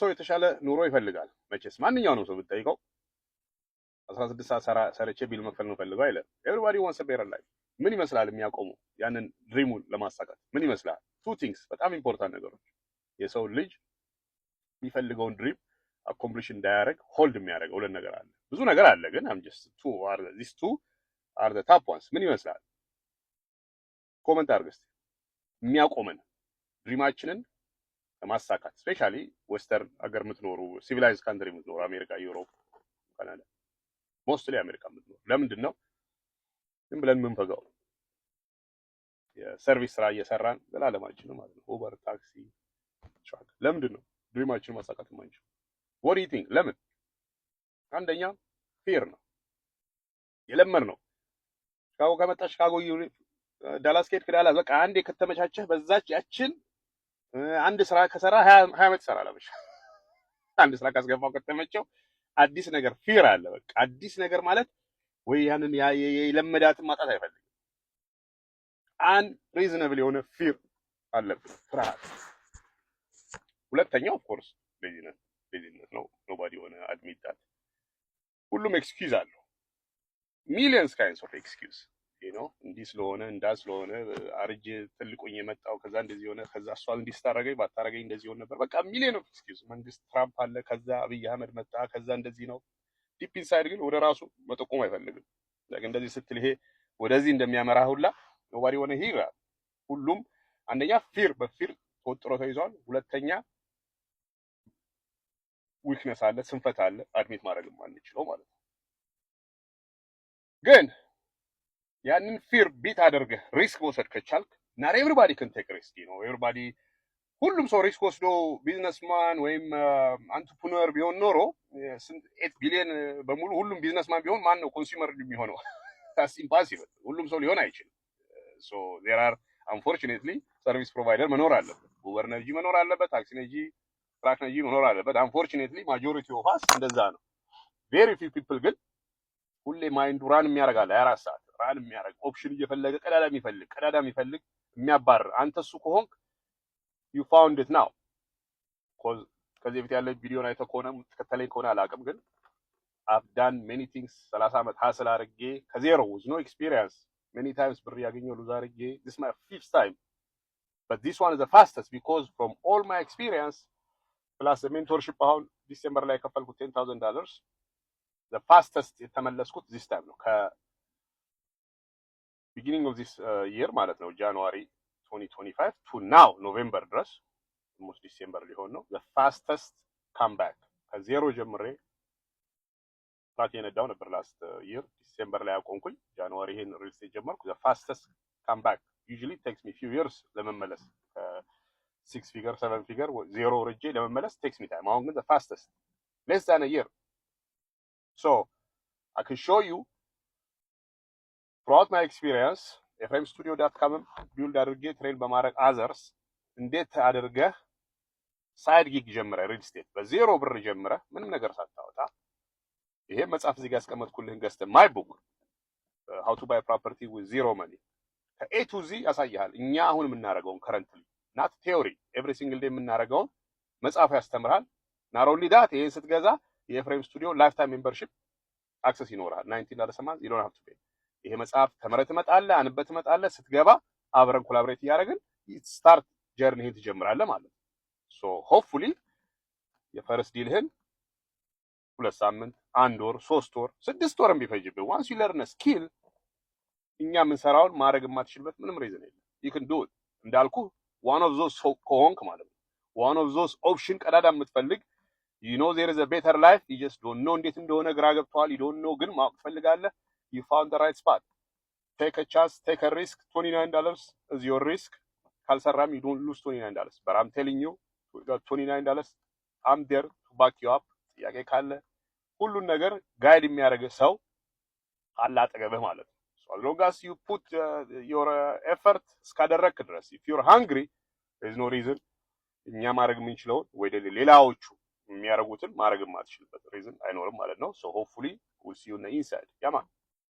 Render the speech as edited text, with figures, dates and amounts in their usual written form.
ሰው የተሻለ ኑሮ ይፈልጋል። መቼስ ማንኛውንም ሰው ብትጠይቀው 16 ሰዓት ሰርቼ bill መክፈል ነው ፈልገው አይልም። Everybody wants better life። ምን ይመስላል የሚያቆሙ ያንን dream ኡን ለማሳካት ምን ይመስላል? Two things፣ በጣም important ነገሮች፣ የሰው ልጅ የሚፈልገውን dream accomplish እንዳያደርግ hold የሚያደርገው ሁለት ነገር አለ። ብዙ ነገር አለ፣ ግን I'm just two are these two are the top ones። ምን ይመስላል? Comment አድርግ እስቲ። የሚያቆመን dream ኣችንን ለማሳካት፣ especially western ሀገር የምትኖሩ፣ civilized country የምትኖሩ፣ አሜሪካ፣ Europe፣ ካናዳ፣ mostly አሜሪካ የምትኖሩ፣ ለምንድን ነው ዝም ብለን የምንፈጋው? የ service ስራ እየሰራን ዘላለማችን ማለት ነው። Uber፣ ታክሲ፣ truck። ለምንድን ነው dream ኣችንን ማሳካት የማንችለው? What do you think? ለምን? አንደኛ fear ነው፣ የለመድነው። ሺካጎ ከመጣ ሺካጎ፣ ዳላስ ከሄድክ ዳላስ። በቃ አንዴ ከተመቻቸህ በዛች ያችን አንድ ስራ ከሰራ 20 ዓመት ይሰራል። አበሻ አንድ ስራ ካስገባው ከተመቸው አዲስ ነገር fear አለ። በቃ አዲስ ነገር ማለት ወይ ያንን የለመዳትን ማጣት አይፈልግም። Unreasonable የሆነ fear አለብን፣ ፍርሃት። ሁለተኛው of course laziness ነው። Nobody wanna admit that። ሁሉም excuse አለው። Millions kinds of excuse። እንዲህ ስለሆነ፣ እንዳ ስለሆነ፣ አርጄ ትልቁኝ የመጣው፣ ከዛ እንደዚህ ሆነ፣ ከዛ እሷ እንዲህ ስታረገኝ ባታረገኝ እንደዚህ ሆነ ነበር። በቃ million of excuse። መንግስት ትራምፕ አለ፣ ከዛ አብይ አህመድ መጣ፣ ከዛ እንደዚህ ነው። Deep inside ግን ወደ ራሱ መጠቆም አይፈልግም። እንደዚህ ስትል ይሄ ወደዚህ እንደሚያመራ ሁላ nobody wanna hear። ሁሉም አንደኛ fear፣ በ fear ተወጥሮ ተይዟል። ሁለተኛ weakness አለ፣ ስንፈት አለ፣ admit ማድረግ የማንችለው ማለት ነው። ግን ያንን fear beat አድርገህ risk መውሰድ ከቻልክ፣ not everybody can take risk። Everybody፣ ሁሉም ሰው risk ወስዶ businessman ወይም entrepreneur ቢሆን ኖሮ 8 ቢሊዮን በሙሉ ሁሉም businessman ቢሆን ማን ነው consumer የሚሆነው? That's impossible። ሁሉም ሰው ሊሆን አይችልም። So there are unfortunately service provider መኖር አለበት። Uber ነጂ መኖር አለበት። ታክሲ ነጂ፣ truck ነጂ መኖር አለበት። Unfortunately majority of us እንደዛ ነው። Very few people ግን ሁሌ mind ኡ run የሚያደርግ አለ። 24 ሰዓት run የሚያደርግ፣ option እየፈለገ፣ ቀዳዳ የሚፈልግ፣ ቀዳዳ የሚፈልግ፣ የሚያባርር። አንተ እሱ ከሆንክ you found it now። 'Cause ከዚህ በፊት ያለ ቪዲዮን አይተህ ከሆነ፣ የምትከተለኝ ከሆነ አላውቅም፣ ግን I've done many things። 30 ዓመት hustle አድርጌ ከዜሮ with no experience many times ብር ያገኘው lose አድርጌ፣ this my fifth time, but this one is the fastest because from all my experience plus mentorship። አሁን December ላይ የከፈልኩት $10,000፣ the fastest የተመለስኩት this time ነው፣ ከ beginning of this year ማለት ነው፣ January 2025 to now November ድረስ፣ almost December ሊሆን ነው። The fastest comeback፣ ከዜሮ ጀምሬ truck የነዳው ነበር። Last year December ላይ አቆምኩኝ። January ይሄን real estate ጀመርኩ። The fastest comeback። Usually takes me few years ለመመለስ፣ ከ six figure, seven figure ዜሮ ወርጄ ለመመለስ takes me time። አሁን ግን the fastest less than year። So I can show you throughout my experience፣ ኤፍሬም ስቱዲዮ.com ም build አድርጌ train በማድረግ others፣ እንዴት አድርገህ side gig ጀምረህ፣ real estate በዜሮ ብር ጀምረህ፣ ምንም ነገር ሳታወጣ፣ ይሄ መጽሐፍ እዚህ ጋር ያስቀመጥኩልህን ገዝተህ፣ my book "How to Buy Property with Zero Money" ከ A to Z ያሳይሃል። እኛ አሁን የምናደርገውን currently፣ not theory፣ every single day የምናደርገውን መጽሐፉ ያስተምርሃል። Not only that፣ ይሄን ስትገዛ የኤፍሬም ስቱዲዮ lifetime membership access ይኖርሃል። $19 a month፣ you don't have to pay። ይሄ መጽሐፍ ተምረህ ትመጣለህ፣ አንብበህ ትመጣለህ። ስትገባ አብረን collaborate እያደረግን start journey ህን ትጀምራለህ ማለት ነው። So hopefully የ first deal ህን 2 ሳምንት፣ አንድ ወር፣ 3 ወር፣ 6 ወርም ቢፈጅብህ፣ once you learn skill እኛ የምንሰራውን ማድረግ የማትችልበት ምንም reason የለም። You can do it። እንዳልኩ one of those ከሆንክ ማለት ነው። One of those option ቀዳዳ የምትፈልግ፣ you know there is a better life, you just don't know እንዴት እንደሆነ ግራ ገብቶሃል። You don't know ግን ማወቅ ትፈልጋለህ። You found the right spot። Take a chance, take a risk። $29 is your risk። ካልሰራም you don't lose $29, but I'm telling you $29, I'm there to back you up። ጥያቄ ካለ ሁሉን ነገር guide የሚያደርግ ሰው አለ አጠገብህ ማለት ነው። So as long as you put your effort እስካደረግክ ድረስ፣ if you're hungry, there is no reason እኛ ማድረግ የምንችለውን ወይ ሌላዎቹ የሚያደርጉትን ማድረግ የማትችልበት reason አይኖርም ማለት ነው። So hopefully we'll see you in the inside, yeah man።